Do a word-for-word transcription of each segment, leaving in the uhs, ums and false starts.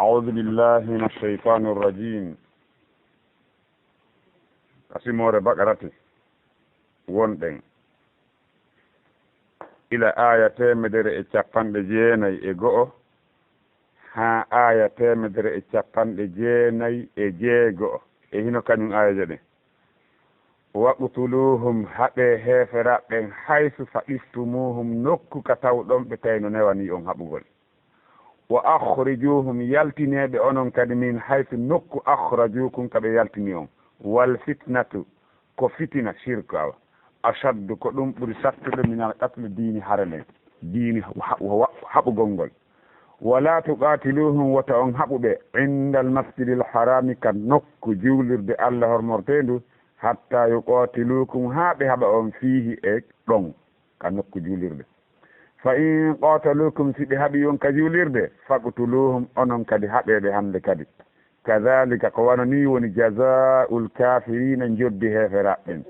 أعوذ بالله من الشيطان الرجيم. Ka simoore Baqarati wonɗen, ila aaya teemedere e capanɗe jeenay e go'o haa aaya teemedere e capanɗe jeenay e jeego. E hino kañum aayeeje ɗen. Waqtuluuhum, haɓee heeferaaɓe ɓen, haysu saqiftumuuhum, nokku ka tawɗon ɓe, tawi no newanii on haɓugol. Wa akhrijuuhum, yaltinee ɓe onon kadi, min haysu, nokku, akhrajuukum, ka ɓe yaltini on. Wal fitnatu, ko fitina, shirku, awa, ashaddu, ko ɗum ɓuri sattude, minal qatli, diini hare nden, diini ha-, ha-, haɓugol ngol. Wala tuqatiluhum, wota on haɓu ɓe, indal masjidil harami, ka nokku juulirde Allah hormorteendu, hatta yuqatilukum, haa ɓe haɓa on, fiihi, e ɗon, ka nokku juulirde. Fa in qatalukum, si ɓe haɓi on ka juulirde, faqtuluhum, onon kadi haɓee ɓe hande kadi. Kadhalika, ko wano nii woni jazaa'ul kaafiriina, njoddi heeferaaɓe ɓen.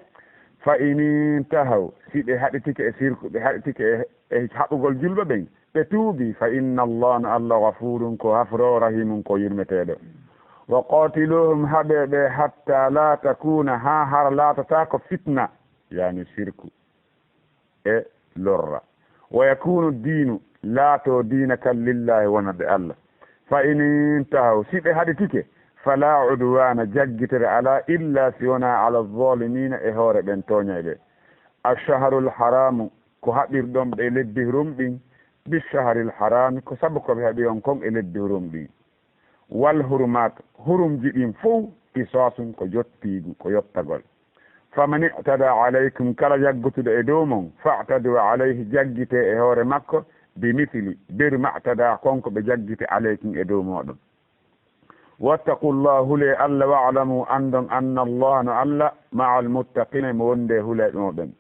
Fa in intahaw, si ɓe haɗitike e sirku, ɓe haɗitike e, e haɓugol julɓe ɓen, ɓe tuubi, fa inna Allaha, no Allah, ghafuurun, ko hafroowo, rahiimun, ko yurmeteeɗo. Wa qaatiluuhum, haɓee ɓe, hatta laa takuuna, haa hara laatataako fitna, yaani sirku e lorra. Wa yakuunu diinu, laatoo diina kan lillaahi, wonande Allah. Fa in intahaw, si ɓe haɗitike, falaa udwaana, jaggitere alaa, illaa si wonaa ala zaalimiina, e hoore ɓen tooñayɓe. Ash-shahrul haraamu, ko haɓirɗon ɓe e leddi hurum ɗin, bish-shahril haraami, ko sabu ko ɓe haɓi on kon e leddi hurum ɗin. Wal hurumaat, hurumji ɗin fow, qisaasun, ko jottiigu, ko yottagol. Faman i'tadaa alaykum, kala jaggutuɗo e dow mon, fa'taduu alayhi, jaggitee e hoore makko, bi misli, beru, ma'tadaa, kon ko ɓe jaggiti, alaykum, e dow mooɗon. Wattaqullaha, hulee Allah, wa'lamu, anndon, annallaha, no Allah, ma'al muttaqiina, mo wondi e huleeɓe mo ɓen.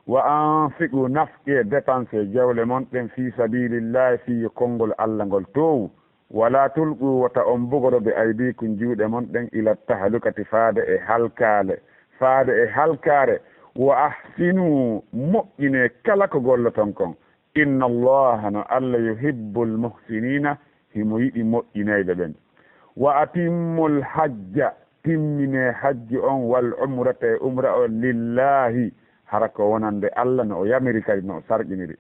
Wa anfiqu, nafqee, dépensé, jawle mon ɗen, fii sabiilillaahi, fii yo konngol Allah ngol toowu. Wala tulqu, wota on bugoro, bi aydikum, juuɗe mon ɗen, ila tahlukati, faade e halkaale, faade e halkaare. Wa ahsinu, moƴƴinee kala ko golloton kon. Inna Allaha, no Allah, yuhibbul muhsiniina, himo yiɗi moƴƴinayɓe ɓen. Wa atimmul hajja, timminee hajju on, wal umrata, e umra on, lillaahi, hara ko wonande Allah, no o yamiri kadi no o sarƴiniri.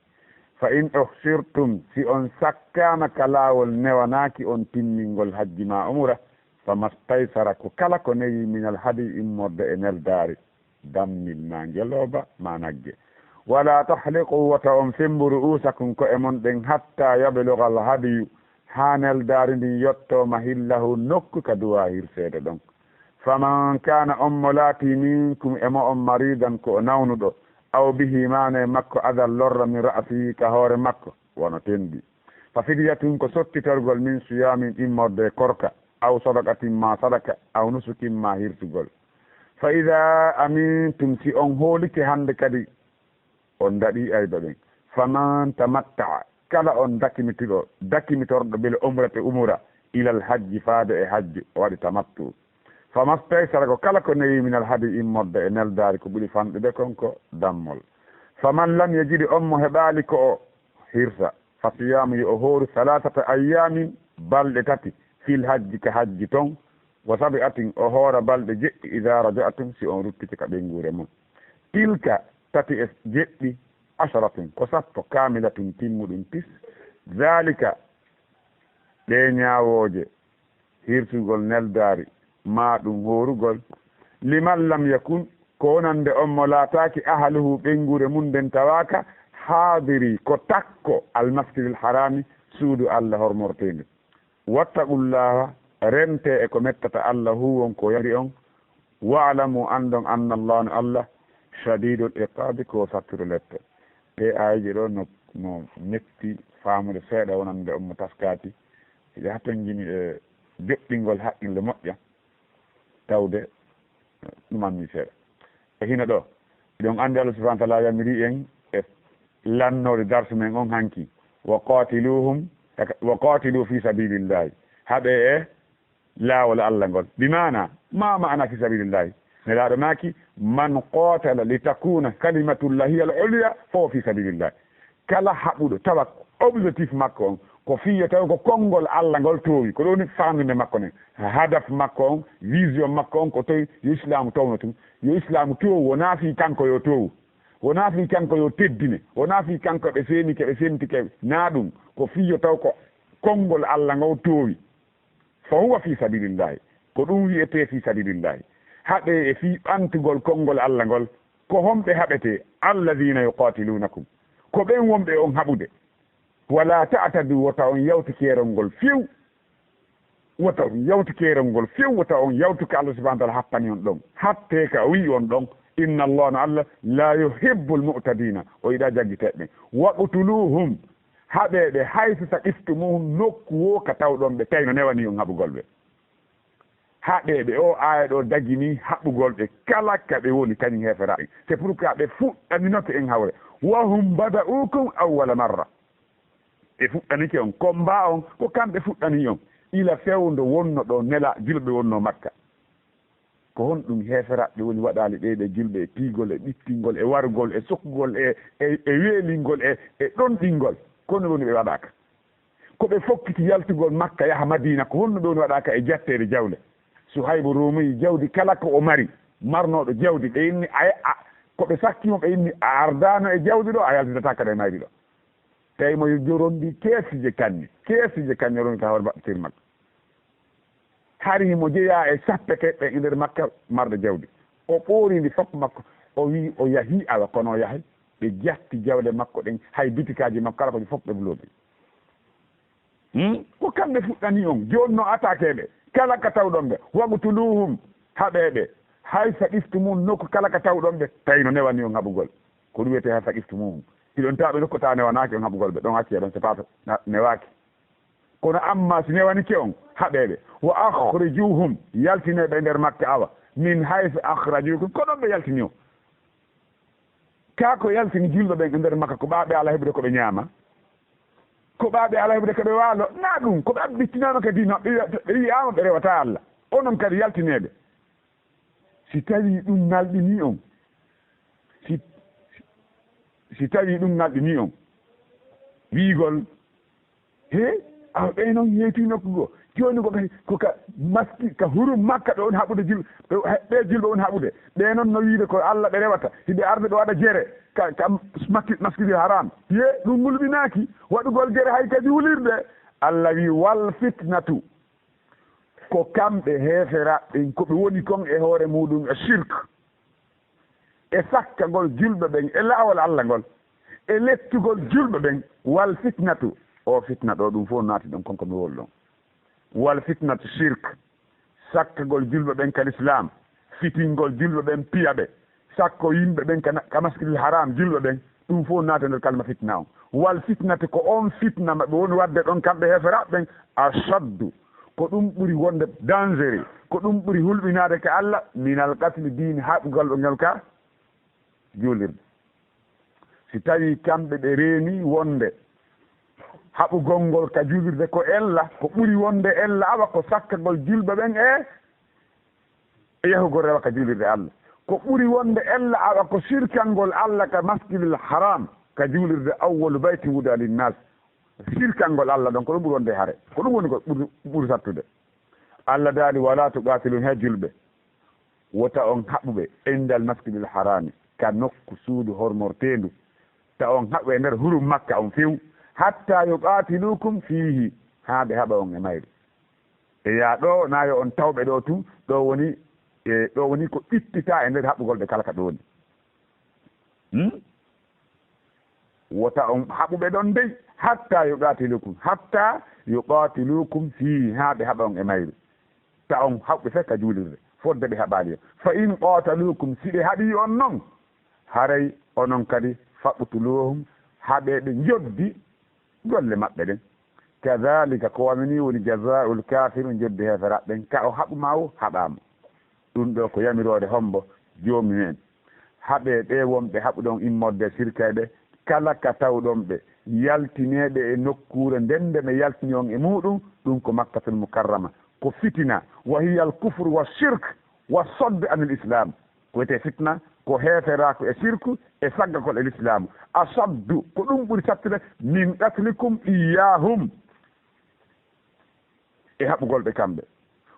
Fa in uhsirtum, si on sakkaama ka laawol newanaaki on timmingol hajji maa umra, famastaysara, ko kala ko newi, minal hadyi, immorde e neldaari, dammil maa ngelooba maa nagge. Wala tahliqu, wota on femmbu ru'uusakum, ko'e mon ɗen, hatta yablugal hadyu, haa neldaari ndin yottoo, mahillahu, nokku ka duwaa hirseede ɗon. Faman kaana, on mo laatii, minkum, e mo'on, mariidan, ko o nawnuɗo, aw bihi, maa no e makko, adan, lorra, min ra'sihi, ka hoore makko, wano tenɗi. Fa fidyatun, ko sottitorgol, min siyaamin, immorde e korka, aw sadaqatin, maa sadaka, aw nusukin, maa hirtugol. Fa idaa amintum, si on hoolike hande kadi, on daɗii ayɓe ɓen. Faman tamatta'a, kala on dakimituɗo, dakimitorɗo bil umrati umra, ilal hajji, faade e hajju, o waɗi tamattu. Famastaysara, ko kala ko newi, minal hadyi, immorde e neldaari, ko ɓuri fanɗude kon ko dammol. Faman lam yajid, on mo heɓaali ko o hirsa, fa siyaamu, yo o hooru, salaasata ayyaamin, balɗe tati, fil hajji, ka hajji ton, wa sab'atin, o hoora balɗe jeɗɗi, idaa raja'tum, si on ruttike ka ɓeynguure mon. Tilka, tati e jeɗɗi, asharatun, ko sappo, kaamilatun, timmuɗum tis. Zaalika, ɗee ñaawooje, hirtugol neldaari, maa ɗum hoorugol, liman lam yakun, ko wonande on mo laataaki, ahluhu, ɓeynguure mum nden tawaaka, haadiri, ko takko, almasjidil haraami, suudu Allah hormorteendu. Wattaqullaha, rentee e ko mettata Allah, huwa, on ko yamiri on, wa'lamu, anndon, annallaha, no Allah, shadiidul iqaabi, ko sattuɗo lette. Ɗee aayeeje ɗoo no, no metti faamude seeɗa, wonande on mo taskaaki. Hiɗa hatonjini e joɗɗingol haqqille moƴƴa, tawde ɗumanmi seeɗa. E hino ɗoo, hiɗon anndi Allah subhanahu wa ta'ala yamiri en e lannoode darsu men on hanki, wa qatiluhum, wa qatilu fi sabilillahi, haɓe e laawol Allah ngol. Bi maana, ma ma'ana fi sabilillahi? Nelaaɗo maaki, man qatala li takuna kalimatullahi al ulya, fa huwa fi sabilillahi. Kala haɓuɗo, tawa objectif makko on, Ko fiyo taw ko konngol Alla ngol toowi, ko ɗum woni faandude makko nden. Hadaf makko on, vision makko on, ko toy yo Islaamu towno tun. Yo Islaamu toowu, wonaa fii kanko yo toowu. Wonaa fii kanko yo teddine. Wonaa fii kanko ɓe seenike, ɓe sentike. Naa ɗum. Ko fiyo taw ko konngol Alla ngol toowi. Fa huwa fii sabilillahi. Ko ɗum wi'etee fii sabilillahi. Haɓee e fii ɓantugol konngol Alla ngol. Ko homɓe haɓetee? Alladhina yuqatilunakum. Ko ɓen wonɓe on haɓude. Wala ta'tadu, wota on yawtu keerol ngol few. Wota on yawtu keerol ngol few, wota on yawtu ka Allah subhanahu wa ta'ala happani on ɗon. Hattee ka o wi'i on ɗon, inna Allah, no Allah, la yuhibbul mu'tadina, o yiɗaa jaggiteeɓe ɓen. Waqtuluhum, haɓee ɓe, haythu saqiftumuhum, nokku woo ka tawɗon ɓe, tawi no newanii on haɓugol ɓe. Haɓee ɓe, oo aaya ɗoo daginii haɓugol ɓe kala ka ɓe woni, kañum heeferaaɓe. C'est pourquoi ɓe fuɗɗaninoke en hawre. Wa hum bada'ukum awwala marra. Ɓe fuɗɗanike on, combat on, ko kamɓe fuɗɗanii on. Ila fewndo wonno ɗo Nela-, julɓe wonno Makka. Ko honɗum heeferaaɓe woni waɗaali ɓee, ɓe julɓe e piigol, e ɓittingol, e wargol, e sokugol, e, e, e weelingol, e, e ɗonɗingol? Ko honno woni ɓe waɗaaka? Ko ɓe fokkiti yaltugol Makka yaha Madiina, ko honno ɓe woni waɗaaka e jatteede jawle? Suhaybu Ruumi jawdi kala ko o mari, marnooɗo jawdi, ɓe inni a, a, ko ɓe sakki mo, ɓe inni a ardaano e jawdi ɗo, a yaltidataaka ɗo e mayri ɗo. Tawi mo yo joron ndi keesije kanni, keesije kanni o ronki ka hoore mbaɗɗotir makko. Hari himo jeyaa e sappeteeɓe e nder Makka marɓe jawdi. O ɓoori ndi fof makko, o wi'i o yahii, awa kono o yahay. Ɓe jatti jawle makko ɗen, hay bitikaaji makko kala ko ɗi fof ɓe bloqué. Hmm? Ko kamɓe fuɗɗanii on, jooni no attaqué ɓe, kala ka tawɗon ɓe, waqtuluhum, haɓee ɓe, haythu saqiftumuhum, nokku kala ka tawɗon ɓe, tawi no newanii on haɓugol. Ko ɗum wiyetee haythu saqiftumuhum. Hiɗon tawa ɓe nokku tawa newanaaki on haɓugol ɓe, ɗon accee ɗon, c'est pas na-, newaaki. Kono amma si newanike on, haɓee ɓe. Wa akhrijuhum, yaltinee ɓe nder Makka awa. Min haythu akhrajukum, ko ɗon ɓe yaltini on. Kaa ko yaltini julɓe ɓen e nder Makka, ko ɓaaɓe Alla heɓude ko ɓe ñaama? Ko ɓaaɓe Alla heɓude ko ɓe waalo? Naa ɗum, ko ɓe abbitinaama ka diina, ɓe wi'a-, ɓe wi'aama ɓe rewataa Alla. Onon kadi yaltinee ɓe. Si tawii ɗum ŋalɗinii on, si, si tawii ɗum ŋalɗinii on, wi'ugol, he, awa ɓee noon heewtii nokku goo. Jooni ko ka, ko ka maski, ka hurum Makka ɓe woni haɓude jul-, ɓe, ɓee julɓe woni haɓude. Ɓee noon no wiide ko Alla ɓe rewata, hiɓe arde ɓe waɗa jere ka, ka maski-, Masjidil Haram. Ye, ɗum ngulɓinaaki waɗugol jere hay ka juulirde. Alla wi'i, wal fitnatu. Ko kamɓe heeferaaɓe ɓen, ko ɓe woni kon e hoore muuɗum e shirk, e sakkagol julɓe ɓen e laawol Alla ngol, e lettugol julɓe ɓen. Wal fitnatu, o fitna ɗo, ɗum fof naati ɗon, kon ko mi wol ɗon. Wal fitnatu shirk, sakkagol julɓe ɓen ka lislaam, fitingol julɓe ɓen, piya ɓe, sakko yimɓe ɓen ka na-, ka Masjidil Haram, julɓe ɓen, ɗum fof naata nder kalma fitna on. Wal fitnati, ko on fitna maɓɓe woni waɗde ɗon kamɓe heeferaaɓe ɓen, ashaddu, ko ɗum ɓuri wonde dangereux, ko ɗum ɓuri hulɓinaade ka Alla, minal qatli, diini haɓugol ɓe ngol ka juulirde. Si tawii kamɓe ɓe reeni wonde haɓugol ngol ka juulirde ko ella, ko ɓuri wonde ella awa ko sakkagol julɓe ɓen e e yahugol rewa ka juulirde Alla. Ko ɓuri wonde ella awa ko sirkangol Alla ka Masjidil Haram, ka juulirde awwalu baytin wudi'a linnas. Sirkangol Alla ɗon, ko ɗum ɓuri wonde hare. Ko ɗum woni ko ɓuri, ɓuri sattude. Alla daali, wala tuqatilun, he julɓe, wota on haɓuɓe, indal Masjidil Harami, ka nokku suudu hormorteendu. Ta on haɓu e nder hurum Makka on few, hatta yuqatilukum fihi, haa ɓe haɓa on e mayri. E yaa ɗo, na yo on tawɓe ɗo tun, ɗo woni, e ɗo woni ko ittita e nder haɓugol ɓe kala ka ɓe woni. Hmm? Wota on haɓuɓe ɗon dey, hatta yuqatilukum, hatta yuqatilukum fihi, haa ɓe haɓa on e mayri. Ta on haɓuɓe fek ka juulirde, fodde ɓe haɓaali on. Fa in qatalukum, si ɓe haɓii on non, haray onon kadi faqtuluhum, haɓee ɓe, njoddi golle maɓɓe ɗen. Kadhalika, ko wano nii woni jazaa'ul kaafir, njoddi heeferaaɓe ɓen, ka o haɓu ma o haɓaa mo. Ɗum ɗo ko yamiroore hombo? Joomi men. Haɓee ɓee wonɓe haɓuɗon immorde e sirkayɓe, kala ka tawɗon ɓe, yaltinee ɓe e nokkuure nden nde ɓe yaltini on e muuɗum, ɗum ko Makkatul Mukarrama. Ko fitina, wa hiya al kufru wa shirk, wa sadd anil islam. Ko wiyetee fitna, ko heeferaaku e sirku, e saggagol e lislaamu. Ashaddu, ko ɗum ɓuri sattude, min qatlikum iyyahum, e haɓugol ɓe kamɓe.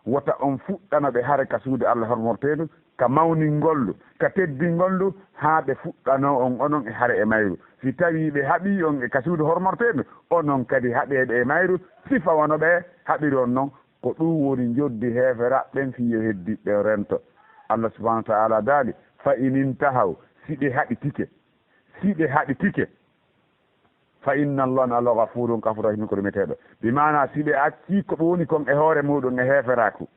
Wota on fuɗɗano ɓe hare ka suudu Allah hormorteendu, ka mawningol ndu, ka teddingol ndu, haa ɓe fuɗɗanoo on onon e hare e mayru. Si tawii ɓe haɓii on e ka suudu hormorteendu, onon kadi haɓee ɓe e mayru, sifa wano ɓe haɓiri on non. Ko ɗum woni njoddi heeferaaɓe ɓen fii yo heddiiɓe ɓen rento. Allah subhanahu wa ta'ala daali, "Fa in intahaw," si ɓe haɗitike, si ɓe haɗitike, "fa inna Allah, no Allah, ghafuurun, ghafuurun rahiim, ko yurmeteeɗo." Bi maana, si ɓe accii ko ɓe woni kon e hoore muɗum e heeferaaku,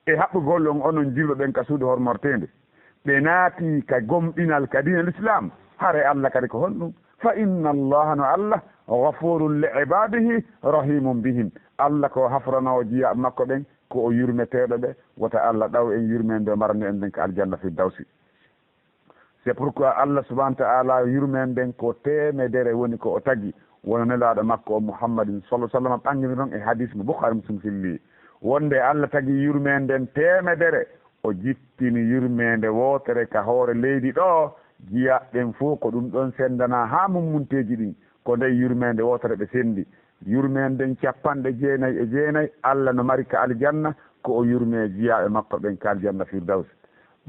e haɓugol on onon julɓe ɓen ka suudu hormorteendu, ɓe naati ka gomɗinal ka diina Lislaam, hare Allah kadi ko honɗum? "Fa inna Allah, no Allah, ghafuurun li ibaadihi, rahiimun bihim." Allah ko hafuranoowo jiyaaɓe makko ɓen, ko o yurmeteeɗo ɓe, wota Allah ɗaw en yurmeende o marani en nden ka aljanna Firdawsi. C'est pourquoi Allah subhanahu wa ta'ala yurmeende nden ko teemedere woni ko o tagi, wano Nelaaɗo makko o Muhammadin sallallahu alaihi wasallam ɓanngini ɗon e hadis mo Bukhari Muslim filli, wonde Allah tagi yurmeende nden teemedere, o jippini yurmeende wootere ka hoore leydi ɗo, jiyaaɓe ɓen fof ko ɗum ɗon sendana haa mummunteeji ɗin, ko ndey yurmeende wootere ɓe sendi. Yurmeende nden cappanɗe jeenayi e jeenayi, Allah no mari ka aljanna, ko o yurmee jiyaaɓe makko ɓen ka aljanna Firdaws.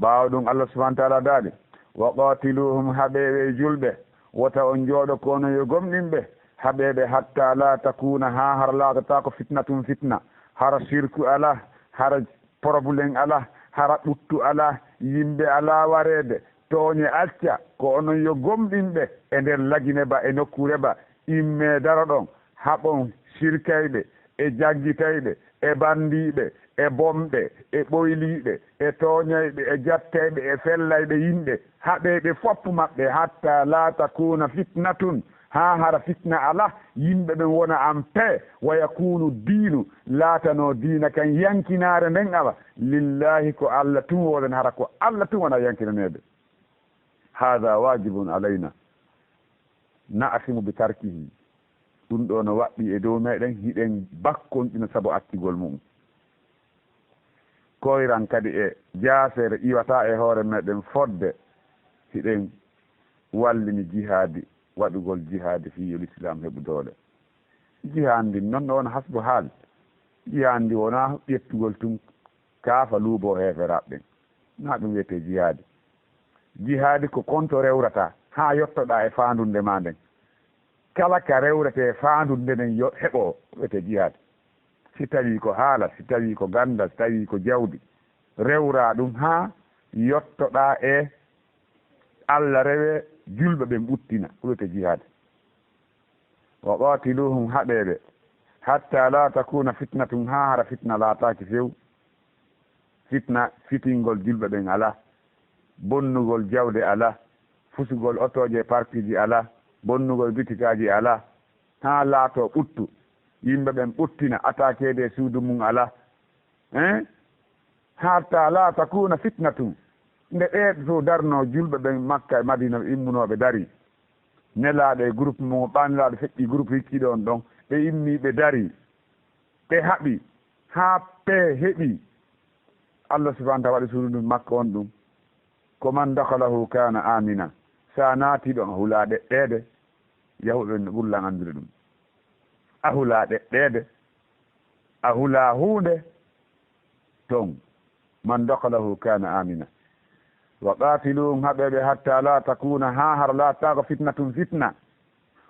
Ɓaawo ɗum, Allah subhanahu wa ta'ala daali, "Wa qatiluhum," haɓee ɓe julɓe, wota on jooɗo ko onon yo gomɗinɓe, haɓee ɓe, "hatta la takuna," haa hara laatataako, "fitnatun," fitna, hara sirku alaa, hara problème alaa, hara ɓuttu alaa, yimɓe alaa wareede, tooñe acca, ko onon yo gomɗinɓe e nder Lagine ba e nokkuure ba, immee daro ɗon, haɓon sirkayɓe, e jaggitayɓe, e banndiiɓe, e bomɓe, e ɓoyliiɓe, e tooñayɓe, e jattayɓe, e fellayɓe yimɓe, haɓee ɓe foppu maɓɓe, "hatta la takuna fitnatun," haa hara fitna alaa, yimɓe ɓen wona en paix, "wa yakunu diinu," laatanoo diina kan yankinaare nden awa, "lillahi," ko Allah tun woodan, hara ko Allah tun wona yankinaneede. "Haadha waajibun alayna, na'simu bi tarkihi." Ɗum ɗoo no waɗɗii e dow meɗen, hiɗen bakkonɗina sabu accugol mu'un. Koyran kadi e jaasere iwata e hoore meɗen fodde hiɗen wallini jihaadi, waɗugol jihaadi fii yo Lislaam heɓu doole. Jihaandi ndin non no wona hasbu haal. Jihaandi wonaa ƴettugol tun kaafa luubo heeferaaɓe ɓen. Naa ɗum wiyetee jihaadi. Jihaadi ko konto rewrata haa yottoɗaa e faandunde maa nden. Kala ka rewretee faandunde nden yo heɓo, ko wiyetee jihaadi. Si tawii ko haala, si tawii ko ganndal, si tawii ko jawdi, rewraa ɗum haa yottoɗaa e Allah rewee julɓe ɓen ɓuttina, ko wiyetee jihaadi. "Wa qatiluhum," haɓee ɓe, "hatta la takuna fitnatun," haa hara fitna laataaki few. Fitna, fitingol julɓe ɓen alaa, bonnugol jawde alaa, fusugol otooje e parkiiji alaa, bonnugol bitikaaji alaa, haa laatoo ɓuttu, yimɓe ɓen ɓuttina, attaqueede e suudu mum alaa. Hein? "Hatta la takuna fitnatun." Nde ɓee fof darnoo, julɓe ɓen Makka e Madina, ɓe immunooɓe darii. Nelaaɗo e groupe mum, ɓaa Nelaaɗo feƴƴi groupe hikkiiɗo on ɗon, ɓe immii ɓe darii, ɓe haɓi, haa paix heɓi. Allah subhanahu wa ta'ala waɗi suudu ndun Makka on ɗum, "Ko man dakhalahu kana amina." Sa naati ɗon, a hulaa ɗeɗɗeede, yahuɓe no ɓurlan anndude ɗum. A hulaa ɗeɗɗeede, a hulaa huunde ton. "Man dakhalahu kana amina." "Wa qatiluhum," haɓee ɓe, "hatta la takuna," haa hara laataako, "fitnatun," fitna,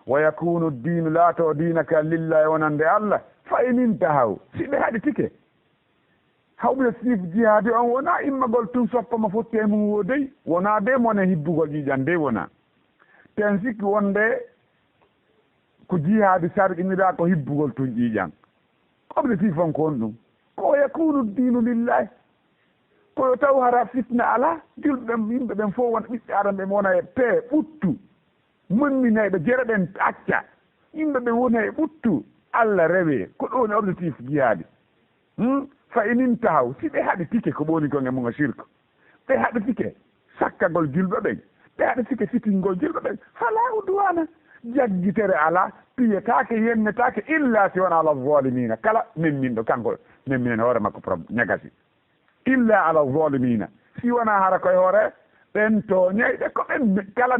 "wa yakunu diinu," laatoo diina kan, "lillahi," wonande Allah. "Fa in intahaw," si ɓe haɗitike. Hawɓe siif jihaadi on wonaa immagol tun soppa mo fotti e mum woo dey, wonaa dey mone hibbugol ƴiiƴan dey wonaa. Ten sikki wonde ko jihaadi sarɗiniraa ko hibbugol tun ƴiiƴan. Objectif on ko honɗum? Ko yakunu diinu lillahi. Ko yo taw hara fitna alaa, julɓe ɓen, yimɓe ɓen fof wona ɓiɓɓe Aadama, ɓe wona e paix, ɓuttu. Memminayɓe jere ɓen acca. Yimɓe ɓen wona e ɓuttu. Allah rewe. Ko ɗum woni objectif jihaadi. Hmm? Fa in intahaw, si ɓe haɗitike ko ɓe woni kon e mum o shirk. Ɓe haɗitike sakkagol julɓe ɓen. Ɓe haɗitike fitingol julɓe ɓen. Fala udwana. Jaggitere alaa, piyetaake, yennetaake, illa si wona ala zalimina. Kala memminɗo, kanko memminen hoore makko prob-, ñagasi. Illa ala zalimina. Si wona hara koye hoore ɓen tooñayɓe, ko ɓen me-, kala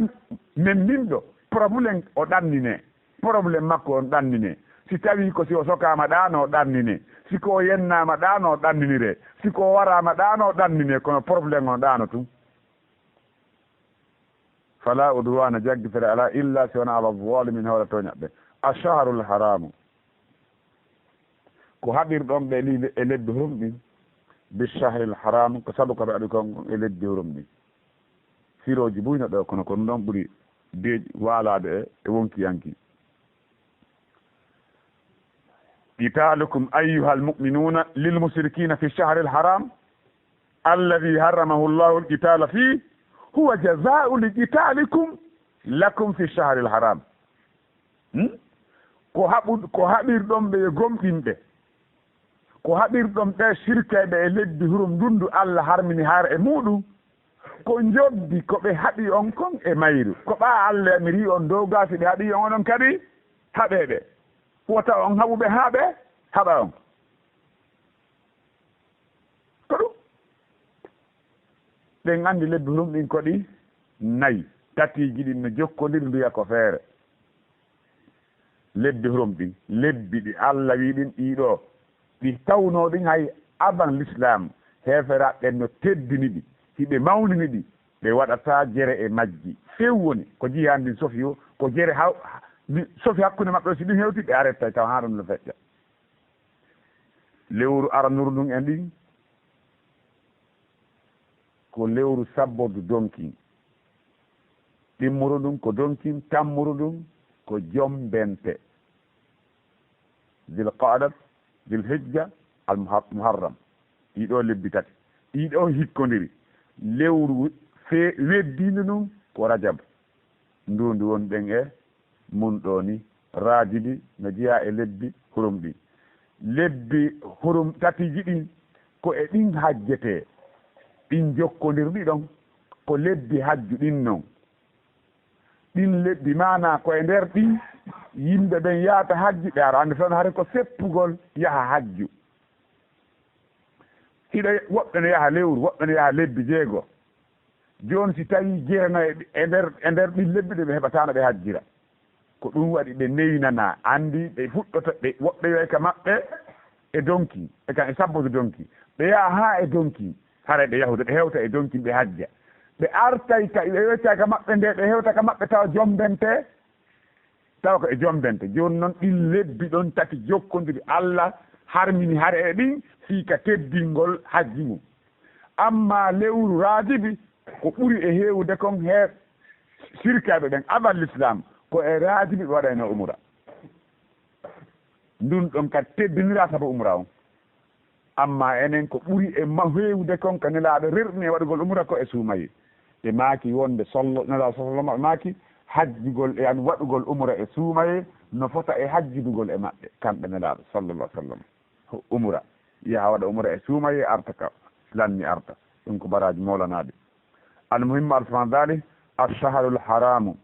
memminɗo, problème o ɗannine. Problème makko on ɗannine. Si tawi ko si o sokaama ɗaano, o ɗannine. Si ko yennaama ɗaano ɗanniniree, si ko waraama ɗaano ɗanninee, kono problème on ɗaano tun. Fala udwana, jaggitere alaa, illa si wona ala zalimin, hoore tooñaɓɓe. Ash-shahrul haramu, ko haɓirɗon ɓe ɗi e lebbi hurum ɗin, bi shahril haram, ko sabu ko ɓe haɓi kon e lebbi hurum ɗin. Firooji buy no ɗo, kono ko ɗum ɗon ɓuri deeƴi waalaade e, e wonkiyanki. Qitalukum ayyuhal mu'minuna lil mushrikina fi shahril haram alladhi harramahu Allahu al-qitala fi huwa jazaa'u li qitalikum lakum fi shahril haram. Hmm? Ko haɓu-, ko haɓirɗon ɓe yo gomɗinɓe. Ko haɓirɗon ɓe sirkayɓe e lebbi hurum ndundu Allah harmini har e muɗum. Ko njoddi ko ɓe haɓi on kon e mayru. Ko ɓaa Allah yamiri on dow gaa, si ɓe haɓi on, onon kadi haɓee ɓe. Wota on haɓu ɓe haa ɓe haɓa on. Ko ɗum. Ɗen anndi lebbi hurum ɗin ko ɗi nayi. Tatiiji ɗin no jokkondiri, nduya ko feere. Lebbi hurum ɗin, lebbi ɗi Allah wi ɗin ɗiɗo, ɗi tawnoo ɗin hay avant l'islam, heeferaaɓe ɓen no teddini ɗi, hiɓe mawnini ɗi, ɓe waɗataa jere e majji. Few woni ko jihaandi ndin sofi o, ko jere haw-, ndi sofi hakkunde maɓɓe o, si ɗum hewti, ɓe arettay taw haa ɗum no feƴƴa. Lewru aranuru ndun e ndin, ko lewru sabbordu donkin. Ɗimmuru ndun ko donkin, tammuru ndun ko jombente. Zilqaadat, Zilhijja, al Muha-, Muharram. Ɗiɗo lebbi tati. Ɗiɗo hikkondiri. Lewru fe-, weddiindu ndun ko Rajab. Ndu ndu woni ɗen e mun ɗoo ni, Rajibi no jeyaa e lebbi hurum ɗin. Lebbi hurum tatiiji ɗin, ko e ɗin hajjetee. Ɗin jokkondirɗi ɗon, ko lebbi hajju ɗin non. Ɗin lebbi, maanaa ko e nder ɗin yimɓe ɓen yahata hajju, ɓe ara. Anndi tan hari ko seppugol yaha hajju. Hiɗa, woɓɓe no yaha lewru, woɓɓe no yaha lebbi jeego. Jooni, si tawii jeerno e, e nder, e nder ɗin lebbi ɗin, ɓe heɓataano ɓe hajjira. Ko ɗum waɗi ɓe neynanaa, anndi ɓe fuɗɗoto, ɓe, woɓɓe yoy ka maɓɓe e donki, e kan e sabboto donki. Ɓe yaha haa e donki, haray ɓe yahude, ɓe hewta e donki, ɓe hajja. Ɓe artay ka, ɓe yoytay ka maɓɓe nde, ɓe hewta ka maɓɓe tawa jombente. Tawa ko e jombente. Jooni noon, ɗin lebbi ɗon tati jokkondiri, Allah harmini hare e ɗin fii ka teddingol hajji ngun. Ammaa lewru Raajibi, ko ɓuri e heewude kon he sirkaaɓe ɓen avant l'islam, ko e Raajibi ɓe waɗayno umra. Ndun ɗon ka teddiniraa sabu umra on. Ammaa enen ko ɓuri e ma-, heewude kon ka Nelaaɗo rerɗini e waɗugol umra ko e suumayee. Ɓe maaki wonde sallo-, Nelaaɗo sallallahu alaihi wasallam maaki, hajjugol e an waɗugol umra e suumayee no fota e hajjudugol e maɓɓe, kamɓe Nelaaɗo sallallahu alaihi wasallam. Ho-, umra, yaha waɗa umra e suumayee, arta ka lanni arta. Ɗum ko baraaji moolanaaɗi. Al muhimmu arfan dhalik, ash-shahrul haramu.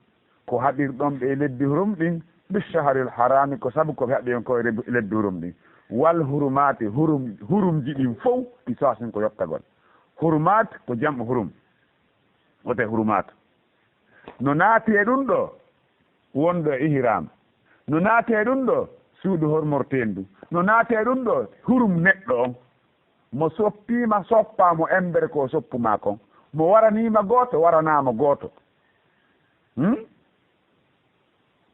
Ko haɓirɗon ɓe e lebbi hurum ɗin, bi shahril harami, ko sabu ko ɓe haɓi on ko e reb-, lebbi hurum ɗin. Wal hurumaati, hurum, hurumji ɗin fow, qisaasun ko yottagol. Hurumaat ko jam'u hurum. Wote hurumaat. No naati e ɗum ɗo, wonɗo e ihram. No naati e ɗum ɗo, suudu hormorteendu. No naati e ɗum ɗo, hurum neɗɗo on. Mo soppiima, soppaa mo embere ko o soppumaa kon. Mo waraniima gooto, waranaa mo gooto. Hmm?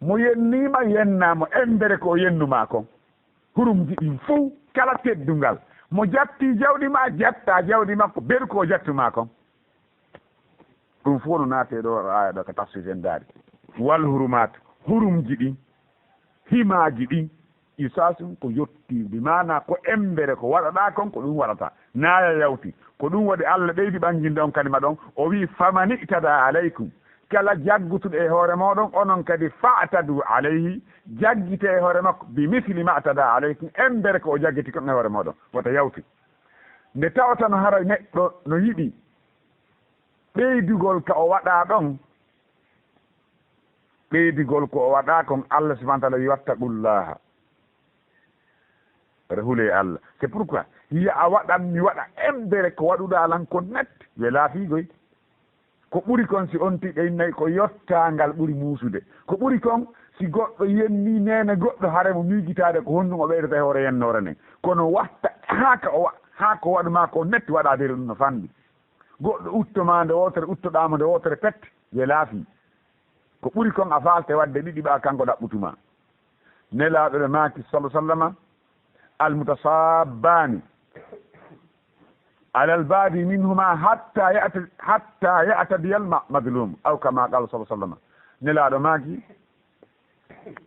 Mo yenniima, yennaa mo embere ko o yennumaa kon. Hurumji ɗin fow, kala teddungal. Mo jattii jawdi maa, jattaa jawdi makko, beru ko o jattumaa kon. Ɗum fow no naatee ɗo, aaya ɗo ka tafsir en daari. Wal hurumaat, hurumji ɗin, himaaji ɗin, qisaasun ko yottii, bi maanaa ko embere ko waɗaɗaa kon, ko ɗum waɗata. Naaya yawti. Ko ɗum waɗi Allah ɓeydi ɓanginde on kalima ɗon. O wi'i, "Faman i'tada alaykum." Kala jaggutuɗo e hoore mooɗon, onon kadi, "Fa'tadu alayhi." Jaggite e hoore makko, "Bi misli ma i'tada alaykum." Embere ko o jaggiti kon e hoore mooɗon. Wota yawti. Nde tawata no hara neɗɗo no yiɗi ɓeydugol ka o waɗaa ɗon, ɓeydigol ko o waɗaa kon, Allah subhanahu wa ta'ala wi, "Wattaqullaha." Wata hulee Allah. C'est pourquoi, hiya a waɗan, mi waɗa embere ko waɗuɗaa lan kon net, we laafiigoy. Ko ɓuri kon si on tiɗɗo innay ko yottaangal ɓuri muusude. Ko ɓuri kon Si goɗɗo yenni neene goɗɗo, hare mo miijitaade ko honɗum o ɓeydata e hoore yennoore nden. Kono watta haa ka o wa-, haa ko waɗu maa ko netti waɗaade ɗum no fanɗi. Goɗɗo utto maa nde wootere, uttoɗaa mo nde wootere pet, welaaki. Ko ɓuri kon a faalte waɗde ɗiɗi ɓaa kanko ɗaɓɓutu maa. Nelaaɗo ɓe maaki, sallallahu alaihi wasallam, "Al-mutasabbaani alal baadi minhuma hatta ya'ta-, hatta ya'tadiyal ma-, mazlum." Aw kama qala sallallahu alaihi wasallam. Nelaaɗo maaki,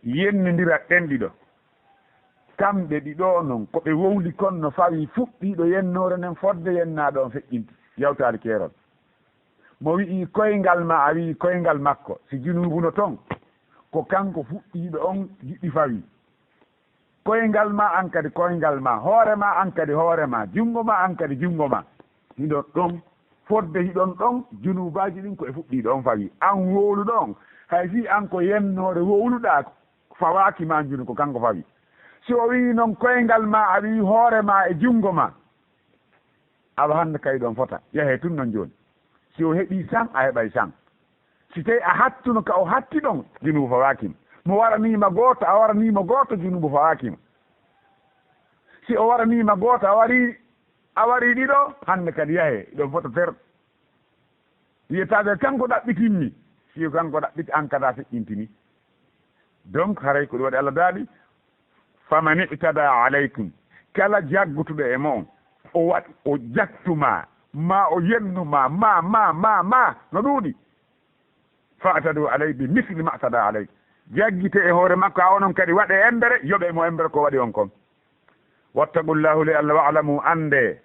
"Yennindira ɓen ɗiɗo. Kamɓe ɗiɗo non, ko ɓe wowli kon no fawi fuɗɗiiɗo yennoore nden fodde yennaaɗo on feƴƴinti." Yawtaali keerol. Mo wi'i koyngal ma, a wi'i koyngal makko. Si junuubu no ton, ko kanko fuɗɗiiɗo on jiɗɗi fawi. Koyngal ma an kadi koyngal ma, hoore ma an kadi hoore ma, junngo ma an kadi junngo ma. Hiɗon ɗon, fodde hiɗon ɗon, junuubaaji ɗin ko e fuɗɗiiɗo on fawi. An wowluɗo on, hay si an ko yennoore wowluɗaa, fawaaki ma an junu, ko kanko fawi. Si o wi'i non koyngal ma, a wi'i hoore ma e junngo ma, awa hannde kay ɗon fota, yahee tun non jooni. Si o heɓii san, a heɓay san. Si tawi a hattuno ka o hatti ɗon, junuubu fawaaki ma. Mo waranii ma gooto, a waranii mo gooto, junuubu fawaaki ma. Si o waranii ma gooto, a warii, a warii ɗiɗo, hannde kadi yahee, ɗon fota ter. Wiyetaaɓe kanko ɗaɓɓitinmi, si kanko ɗaɓɓiti, an kadi a feƴƴintini. Donc, haray ko ɗum waɗi Allah daali, "Faman i'tada alaykum," kala jaggutuɗo e mo'on, o waɗi, o jattu ma, ma o yennu ma, ma, ma, ma, ma, no ɗuuɗi. "Fa'tadu alayhi bi misli ma i'tada alaykum." Jaggite e hoore makko, a onon kadi waɗe embere, yoɓe mo embere ko waɗi on kon. "Wattaqullahu," le Allah, "wa'lamu," annde,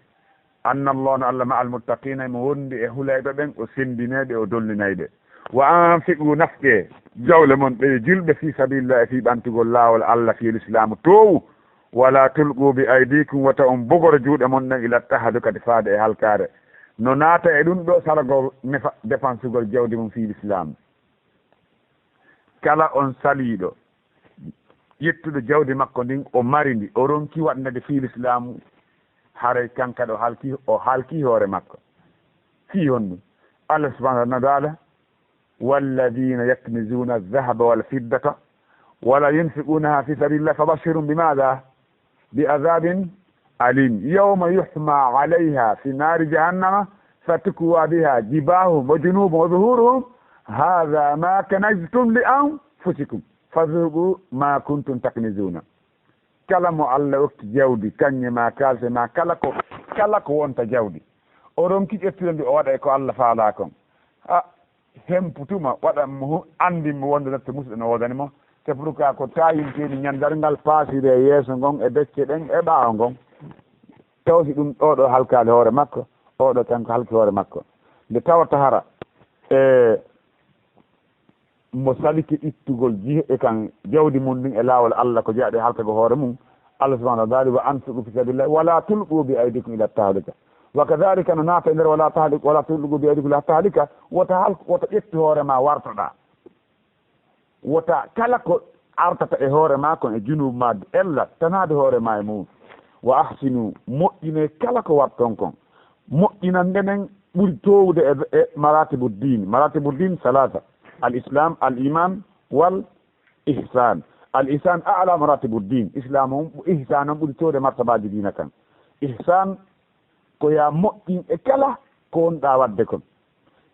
"anna Allah," no Allah, "ma'al muttaqina," mo wondi e hulayɓe ɓen, o sendineɓe, o dollinayɓe. "Wa anfiqu," nafqe jawle mon ɗe julɓe, "fi sabilillah," e fi ɓantugol laawol Allah, fi lislaamu toowu. "Wala tulqu bi aydikum," wata on bogoro juuɗe mon ɗen, "ila tahlukati," faade e halkaare. No naata e ɗum ɗo saragol nefa, defansugol jawdi mum fi lislaamu. Kala on saliiɗo, ƴettuɗo jawdi makko ndin, o mari ndi, o ronki waɗnde fii lislaamu, haray kanka ɗo halki, o halki hoore makko. Fii honɗum? Allah subhanahu wa ta'ala, "Walladhina yaknizuna adh-dhahaba wal fiddata wala yunfiqunaha fi sabilillah fabashshirhum bimadha?" "Bi adhabin alim, yawma yuhma alayha fi nari jahannama fatukwa biha jibahuhum wa junubuhum wa zuhuruhum, hadha ma kanaztum li anfusikum fadhuqu ma kuntum taknizuna." Kala mo Allah okki jawdi, kaŋŋe ma, kaalse ma, kala ko, kala ko wonta jawdi, o ronki ƴettude ndi, o waɗa e ko Allah faalaa kon. A, hempu tuma, waɗa mo hu-, anndin mo wonde natti musiɗɗo no woodani mo. C'est pourquoi ko taayinteeni ñanndargal paasiree yeeso ngon e becce ɗen e ɓaawo ngon. Taw si ɗum ɗoo ɗoo halkaali hoore makko, oo ɗoo kanko halki hoore makko. Nde tawata hara, e, mo salike ittugol jihe e kan jawdi mum ndin e laawol Allah ko jeyaɗo e halkagol hoore mum, Allah subhanahu wa ta'ala wa anfiqu fi sabilillah wa la tulqu bi aydikum ila tahlika. Wa kadhalika no naata e nder wala tahlik-, wala tulqu bi aydikum ila tahlika, wota hal-, wota ƴettu hoore ma wartoɗaa. Wota kala ko artata e hoore ma kon e junuubu ma ella tanaade hoore ma e mum. Wa ahsinu, moƴƴinee kala ko watton kon. Moƴƴinande nden ɓuri toowude e, e maratibu diin. Maratibu diin salasa, al islam, al iman, wal ihsan. Al ihsan a'la maratibu diin. Islam on, ihsan on ɓuri toowude martabaaji diina kan. Ihsan ko yaa moƴƴin e kala ko wonɗaa waɗde kon.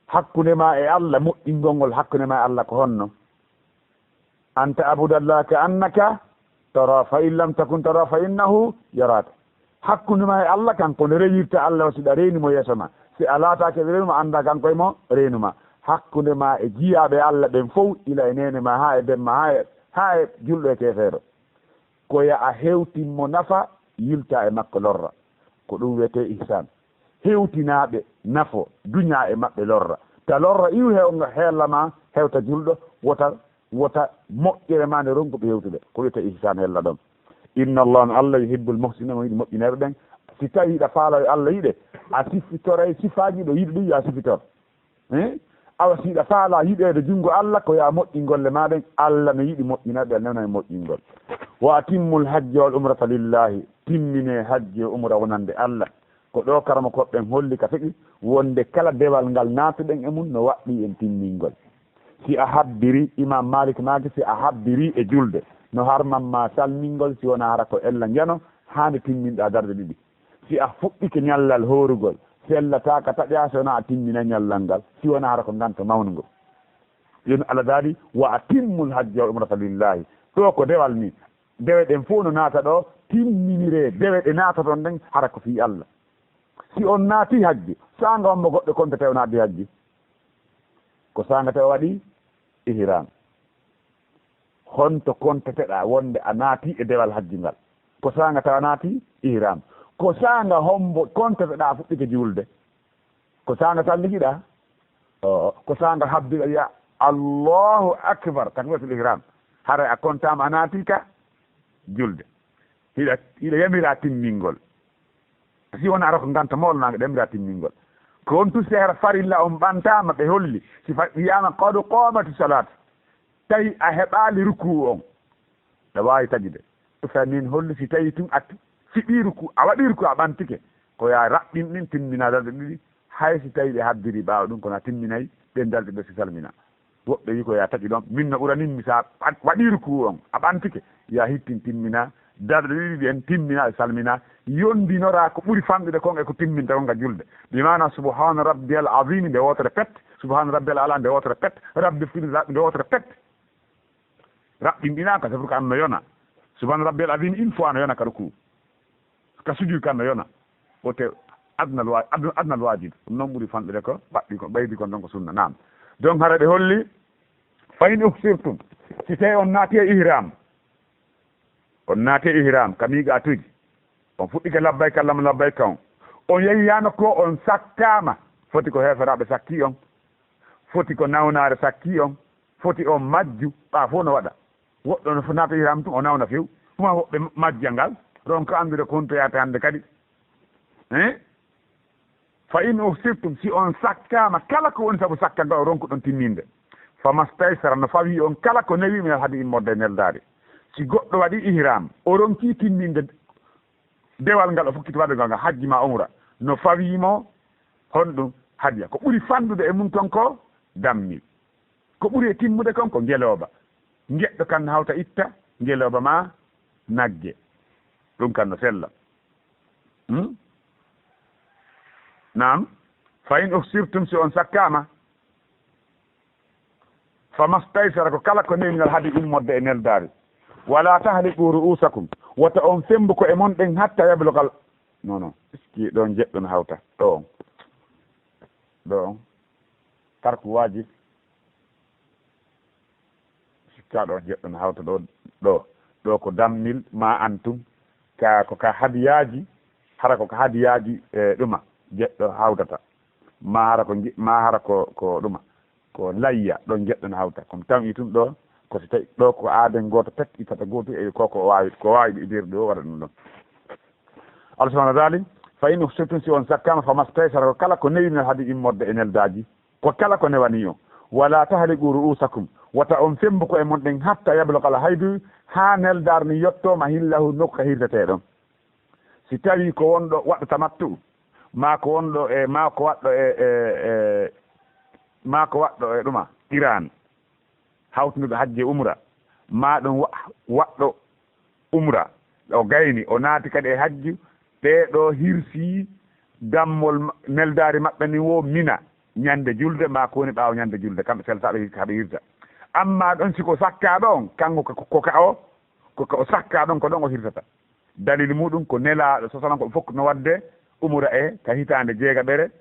Hakkunde ma e Allah, moƴƴingol ngol hakkunde ma e Allah ko honno? An ta'budallaha ka annaka tara, fa in lam takun tara, fa innahu yaraka. Hakkunde ma e Allah kan, kono rewirta Allah o, si ɗa reeni mo yeeso ma. Si a laataaki ɓe reenu ma, annda kanko e mo reenu ma. Hakkunde ma e jiyaaɓe Allah ɓen fow, ila e neene ma, haa e ben ma, haa e, haa e julɗo e keefeero. Ko ya a hewtin mo nafa, yilta e makko lorra. Ko ɗum wiyetee ihsan. Hewtinaaɓe nafo, duñaa e maɓɓe lorra. Ta lorra iw hewnga heella ma, hewta julɗo, wota, wota moƴƴere ma nde ronku ɓe hewtude. Ko wiyetee ihsan hella ɗon. Inna Allah, no Allah, yuhibbul muhsinin, mo yiɗi moƴƴineeɓe ɓen. Si tawi hiɗa faala yo Allah yiɗe, a sifitoray sifaaji ɗo yiɗi ɗum, yo a sifitor. Eh? Awa si hiɗa faala yiɗeede junngo Allah, ko yo a moƴƴin golle maa ɗen. Allah no yiɗi moƴƴinaaɓe, Allah newna e moƴƴingol. Wa atimmul hajja wal umrata lillahi. Timminee hajji e umra wonande Allah. Ko ɗo karamokooɓe ɓen holli ka feƴi wonde kala dewal ngal naatuɗen e mum no waɗɗii en timmingol. Si a habbiri, Imam Malik maaki, si a habbiri e julde, no harman ma salmingol si wonaa hara ko ella njano, haa nde timminɗaa darɗe ɗiɗi. Si a fuɗɗike ñallal hoorugol, sellataa ka taƴaa si wonaa a timmina ñallal ngal, si wonaa hara ko nganta mawnungo. Yon Allah daali, "Wa atimmul hajja wal umrata lillahi." Ɗo ko dewal ni. Dewe ɗen fof no naata ɗo, timminiree dewe ɗe naatoton ɗen, hara ko fii Allah. Si on naati hajji, saanga on mo goɗɗo kontete o naati hajji? Ko saanga tawi o waɗi ihram. Honto konteteɗaa wonde a naati e dewal hajji ngal? Ko saanga tawi a naati ihram. Ko saanga hombo konteteɗaa a fuɗɗike juulde? Ko saanga salligiɗaa? Oo, ko saanga habbiɗa wiya, "Allahu akbar, takbiratul ihram." Haray a kontaama a naati ka julde. Hiɗa, hiɗa yamiraa timmingol. Si wonaa hara ko nganta mawɗo naanga ɗemra timmingol. Ko on tun si hara farilla on ɓantaama, ɓe holli, si fa-, wiyaama, "Qad qamati salat." Tawi a heɓaali rukuu on. Ɗa waawi taƴude. Usaymin holli si tawi tun a fiɓii rukuu, a waɗii rukuu, a ɓantike. Ko yaa raɓɓin ɗin, timmina darɗe ɗiɗi. Hay si tawi ɓe habbiri ɓaawo ɗun, kono a timminay ɗen darɗe ɗe si salmina. Woɓɓe wi'i ko yaa taƴu ɗon. Min no ɓuranin mi sa a waɗii rukuu on, a ɓantike. Yaa hittin timmina, darɗe ɗiɗi ɗen timmina e salmina. Yondinoraa ko ɓuri fanɗude kon e ko timminta kon ka julde. Bi maana subhaana rabbiyal azimi nde wootere pet, subhaana rabbiyal ala nde wootere pet, rabbi fil nde wootere pet. Raɓɓinɗinaaka, c'est pourquoi an no yona. Subhaana rabbiyal azim, une fois no yona ka rukuu. Ka sujud kan no yona. Wote adnal wa-, adn-, adnal waajib. Ɗum noon ɓuri fanɗude ko ɓaɗɗi ko, ɓaydi kon ɗon ko sunna. Naam. Donc hara ɓe holli, "Fa in uhsirtum", si tawi on naati e ihram, on naati e ihram, ka miiqaatuuji, on fuɗɗike labbayka Allahumma labbayka on, on yehi haa nokku on sakkaama, foti ko heeferaaɓe sakkii on, foti ko nawnaare sakkii on, foti on majju, ɓaa fof no waɗa. Woɗɗo no naata ihram tun, o nawna few. Tuma woɓɓe majja ngal, ronka anndude ko honto yahata hannde kadi. Hein? Fa in uhsirtum, si on sakkaama, kala ko woni sabu sakka ngal, o ronkuɗon timminde. Fa mastaysara, no fawii on kala ko newi minal hadi immorde e neldaari. Si goɗɗo waɗi ihram, o ronki timminde dewal ngal, o fokkiti waɗugol ngal, hajji ma umra, no fawii mo honɗum hadiya. Ko ɓuri fanɗude e mum ton ko dammi. Ko ɓuri e timmude kon ko ngelooba. Ngeɗɗo kan no hawta itta ngelooba ma nagge. Ɗum kan no sella. Hmm? Naam. Fa in uhsirtum, si on sakkaama, fa mastaysara, ko kala ko newi minal hadi immorde e neldaari. Wala tahliqu ru'usakum, wota on fembu ko'e mon ɗen hatta yablugal. Non, non. Est-ce que ɗon jeɗɗo no hawta? Ɗo on. Ɗo on. Tarku waajib. Sikka ɗo jeɗɗo no hawta ɗo, ɗo, ɗo ko dammil ma antum, ka, ko ka hadiyaaji, hara ko ka hadiyaaji, e, ɗuma, jeɗɗo hawtata. Ma hara ko nji-, ma hara ko, ko ɗuma, ko layya, ɗon jeɗɗo no hawta. Kono tawi tun ɗo, ko si tawi ɗo ko aaden gooto pet, itata gooto, e ko, ko waawi, ko waawi ɗi nder ɗo waɗa ɗum ɗon. Allah subhanahu wa taala, "Fa in uhsirtum", si on sakkaama, "fa mastaysara", ko kala ko newi minal hadi immorde e neldaaji, ko kala ko newani on. "Wala tahliqu ru'usakum", wota on fembu ko'e mon ɗen, "hatta yablugal haydu", haa neldaari ni yotto, "mahillahu", nokku ka hirtetee ɗon. Si tawi ko wonɗo waɗɗo tamattu, maa ko wonɗo e, maa ko waɗɗo e, e, e, maa ko waɗɗo e ɗuma, qiran, hawtude hajji e umra, maa ɗum wa-, waɗɗo umra, o gayni, o naati kadi e hajju, ɓee ɗo hirsi dammol ma-, neldaari maɓɓe ni wo Mina, ñande julde, maa ko woni ɓaawo ñande julde, kamɓe seltaaɓe hirsi haɓe hirsa. Amma ɗon si ko sakkaa ɗon, kanko ko, ko ka o, ko ka o sakkaa ɗon, ko ɗon o hirsata. Dalil muɗum ko Nelaaɗo, sallallahu alayhi wa sallam, ko fof no waɗde umra e ka hitaande jeegaɓere,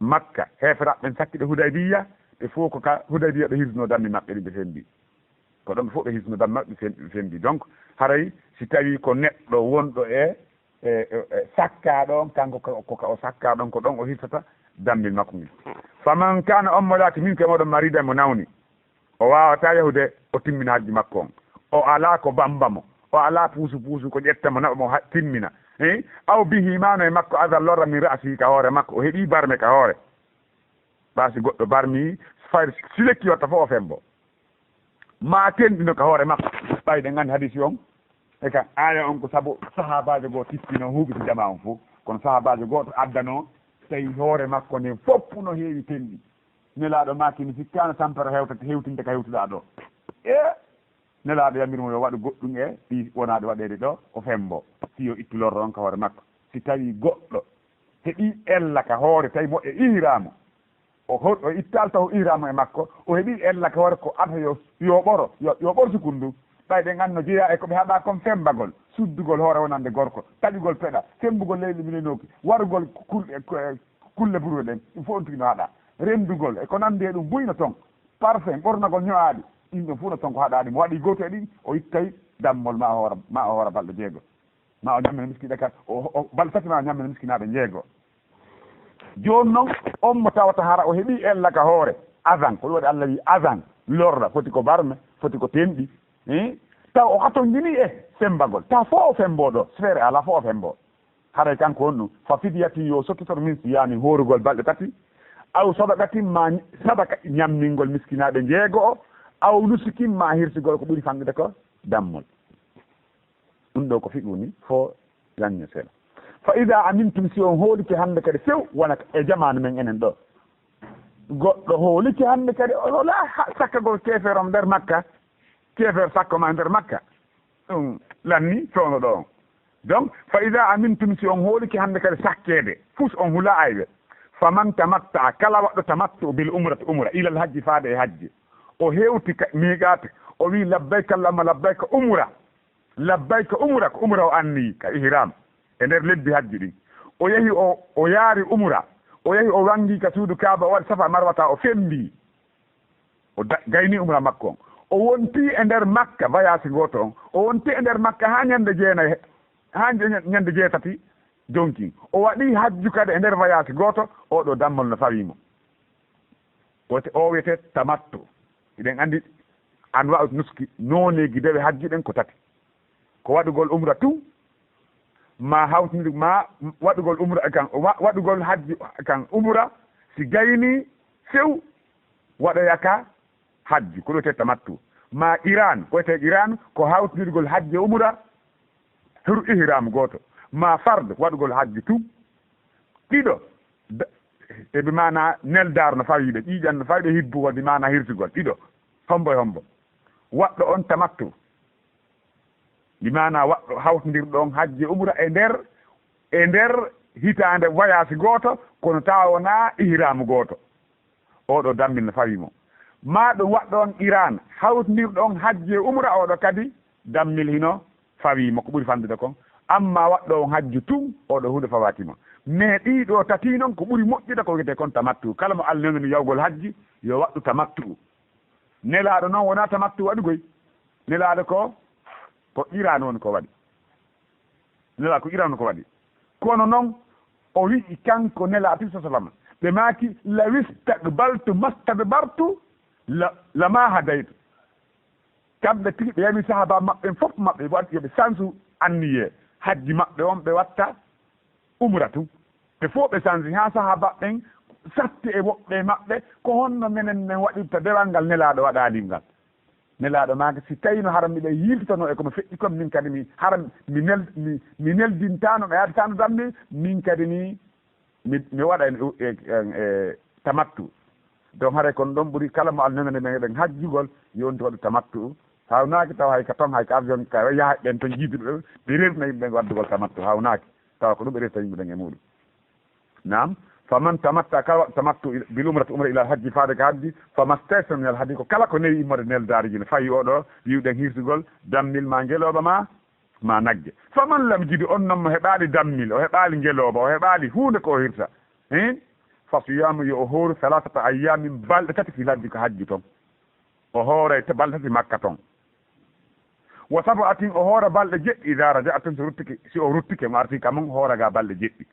Makka, heeferaaɓe ɓen sakkiɓe Hudaybiya, ɓe fof ko ka Hudaybiya ɓe hirsuno dammi maɓɓe ɗin ɓe sembi. Ko ɗon ɓe fof ɓe hirsuno dammi maɓɓe ɓe sem-, ɓe sembi. Donc, haray si tawi ko neɗɗo wonɗo e, e, e, e sakka ɗon, kanko ko, ko ka o sakka ɗon, ko ɗon o hirsata dammi makko ngi. Faman kana, on mo laati, minkum e mooɗon, maridan, mo nawni, o waawataa yahude, o timmina hajji makko on. O alaa ko bamba mo. O alaa puusu puusu ko ƴetta mo, naɓa mo ha-, timmina. Eh? Aw bihi, maa no e makko, adan, lorra, min ra'sihi, ka hoore makko. O heɓii barme ka hoore. Ɓaa si goɗɗo barmi, fayre si lekki watta fof o fembo. Maa tenɗino ka hoore makko. Ɓay ɗen anndi hadisi on. E ka aaya on ko sabu sahaabaajo goo tippino huuɓi si jamaa on fof. Kono sahaabaajo gooto addano, tawi hoore makko nden fof no heewi tenɗi. Nelaaɗo maaki, mi sikkaano tampere hewtata, hewtinte ka hewtuɗaa ɗoo. E Nelaaɗo yamiri mo yo waɗu goɗɗum e ɗi wonaaɗi waɗeede ɗoo, o fembo. Si yo ittu lorro on ka hoore makko. Si tawii goɗɗo heɓii ella ka hoore, tawi mo e ihraamu, o hor-, o ittaali taw ihraamu e makko, o heɓii ella ka hoore ko adata yo, yo ɓoro, yo, yo ɓortu kundu. Ɓay ɗen anno jeyaa e ko ɓe haɗaa kon fembagol, suddugol hoore wonande gorko, taƴugol peɗa, fembugol leyɗe milinooki, warugol kul-, e, ko, e, kulle burwe ɗen, ɗum fof on tigi no haɗaa. Renndugol e ko nanndi e ɗum buy no ton, parfum, ɓornagol ño'aaɗi, ɗin ɗon fof no ton ko haɗaa ɗi. Mo waɗi gooto e ɗin, o ittay dammol ma o hoora, ma o hoora balɗe jeego. Ma o ñammina miskiiɗe ka, o, o, balɗe tati ma o ñammina miskinaaɓe jeego. Jooni non, on mo tawata hara o heɓii ella ka hoore, azan, ko ɗum waɗi Allah wi azan, lorra, foti ko barme, foti ko tenɗi, eh? Taw o hatonjini e fembagol, taw fof o fembo ɗoo, sifeere alaa fof o fembo. Haray kanko on ɗum, fa fidyatun, yo sottitor min siyaamin, hoorugol balɗe tati, aw sadaqatin, ma sadaka ñammingol miskinaaɓe jeego o, aw nusukin, ma hirsigol ko ɓuri fanɗude ko dammol. Ɗum ɗoo ko fiqhu ni, fo yañño seeɗa. Fa idaa amintum, si on hoolike hannde kadi few, wona e jamaanu men enen ɗoo. Goɗɗo hoolike hannde kadi, o hola ha-, sakkagol keefeer on nder Makka, keefeer sakko ma nder Makka. Ɗum lanni fewndo ɗoo on. Donc, fa idaa amintum, si on hoolike hannde kadi sakkeede, fus on hula ayɓe. Faman tamatta'a, kala waɗɗo tamattu bil umrati umra, ilal hajji faade e hajji. O hewti ka miiqaate, o wi labbayka Allahumma labbayka umra. Labbayka umra, ko umra o anniyi ka ihram e nder lebbi hajji ɗin. O yahi o, o yaari umra, o yahi o wangi ka suudu Kaaba, o waɗi Safa Marwata, o fembi. O da-, gayni umra makko on. O wonti e nder Makka voyage gooto on. O wonti e nder Makka haa ñande jeenay, haa ñande, ñande jeetati jonkin. O waɗi hajju kadi e nder voyage gooto, oo ɗoo dammol no fawii mo. Ko wiyete-, o wiyetee tamattu. Hiɗen anndi anwaa'u nuski, nooneeji dewe hajji ɗen ko tati. Ko waɗugol umra tun, ma hawtindir, ma waɗugol umra kan, wa-, waɗugol hajji kan umra, si gayni few waɗoya ka hajju, ko wiyetee tamattu. Ma qiran, ko wiyetee qiran, ko hawtindirgol hajji e umra, huru ihram gooto. Ma fard, waɗugol hajji tun. Ɗiɗo, da-, e bi maana neldaar no fawii ɓe, ƴiiƴan no fawii ɓe, hibbugol, bi maana hirsugol. Ɗiɗo, hombo e hombo? Waɗɗo on tamattu. Bi maana waɗɗo hawtindirɗo on hajji e umra e nder, e nder hitaande voyage gooto, kono tawa wonaa ihraamu gooto. Oo ɗoo dammil no fawii mo. Maa ɗum waɗɗo on qiran, hawtindirɗo on hajji e umra, oo ɗoo kadi dammil hino fawii mo, ko ɓuri fanɗude kon. Amma waɗɗo on hajju tun, oo ɗoo huunde fawaaki mo. Mais ɗii ɗoo tati non, ko ɓuri moƴƴude ko wiyetee kon tamattu. Kala mo Allah newnani yawgol hajji, yo waɗɗu tamattu. Nelaaɗo non wonaa tamattu waɗugoy. Nelaaɗo ko, ko qiran woni ko waɗi. Nelaaɗo ko qiran ko waɗi. Kono non, o wi'i kanko Nelaaɗo sallallahu alaihi wasallam, ɓe maaki, "Law istaqbaltu mastadbartu la, lama hadaytu." Kamɓe tigi ɓe yami sahaba maɓɓe en fof maɓɓe, waɗi yo ɓe sansu anniye hajji maɓɓe on, ɓe watta umra tun. Ɓe fof ɓe sansi, haa sahaba ɓen satti e woɓɓe maɓɓe, "Ko honno menen men waɗirta dewal ngal Nelaaɗo waɗaali ngal?" Nelaaɗo maaki, "Si tawino hara miɗo yiltitano e ko mi feƴƴi kon, min kadi mi hara mi nel-, mi, mi neldintaano, mi yaadataano dammi, min kadi mi, mi, mi waɗa en, e, e, e, tamattu." Donc haray kon ɗon ɓuri kala mo Allah newani men eɗen hajjugol, yo on waɗu tamattu. Hawnaaki taw hay ka ton, hay ka avion, ka yaha ɓen ton jiiduɓe ɓe, ɓe rerna yimɓe ɓen waddugol tamattu. Hawnaaki taw ko ɗum ɓe rerta yimɓe ɓen e muɗum. Naam, faman tamatta, kala waɗɗo tamattu il-, bil umrati umra ilal hajji faade ka hajji, famastaysara minal hadi, ko kala ko newi immorde neldaari ji no fawi oo ɗoo, wi'uɗen hirsugol dammil ma ngelooba ma, ma nagge. Faman lam jidi, on non mo heɓaali dammil, o heɓaali ngelooba, o heɓaali huunde ko o hirsa. Hin? Fa siyaamu, yo o hooru salasata ayyaamin, balɗe tati fil hajji ko hajji ton. O hooray te balɗe tati Makka ton. Wa sab'atin, o hoora balɗe jeɗɗi, idaa raja'tum, si ruttike, si o ruttike, mo arti ka mon, hoora ga balɗe jeɗɗi.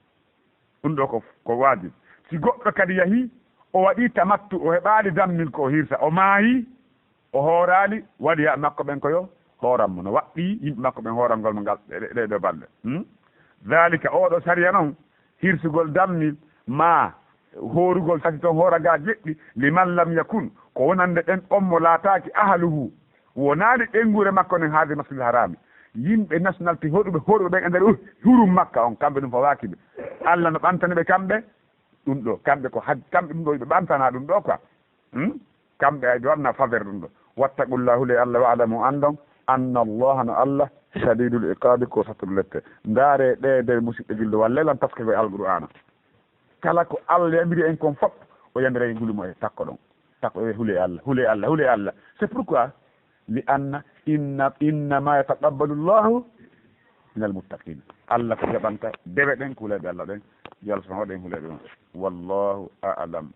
Ɗum ɗoo ko, ko waajib. Si goɗɗo kadi yahii, o waɗii tamattu, o heɓaali dammil ko o hirsa, o maayii, o hooraali, waliyaaɓe makko ɓen ko yo hooran mo. No waɗɗii yimɓe makko ɓen hoorangol mo ngal, ɗe, ɗe, ɗee ɗoo balɗe. Hmm? Daalika, oo ɗoo sariya non, hirsugol dammil, maa hoorugol tati ton, hoora ga jeɗɗi, liman lam yakun, ko wonande ɗen on mo laataaki ahluhu, wonaali ɓeynguure makko nden, haadi masjidil haraami. Yimɓe nationalité hoɗuɓe, hoɗuɓe ɓen e nder hurum Makka on, kamɓe ɗum fawaaki ɓe. Allah no ɓantani ɓe kamɓe Ɗum ɗo, kamɓe ko haj-, kamɓe ɗum ɗo, ɓe ɓantana ɗum ɗo quoi. Hmm? Kamɓe ay ɓe wanna faveur ɗum ɗo. Wattaqullah, hule Allah, wa'lamu, anndon, anna Allah, no Allah, shadidul iqabi, ko sattuɗo lette. Ndaare ɗe nder musidɓe julɗo, walla lan taske ko e Alqur'aana. Kala ko Allah yamiri en kon fop, o yamira en hulumo e takko ɗon. Takko e hule Allah, hule Allah, hule Allah. C'est pourquoi, li anna, inna, innama yataqabbalu Allahu minal muttaqin. Allah ko jaɓanta dewe ɗen, huleɓe Allah ɗen. Yo Allah subhanahu wa ta'ala waɗen huleɓe ɗon. Wallahu a'lam.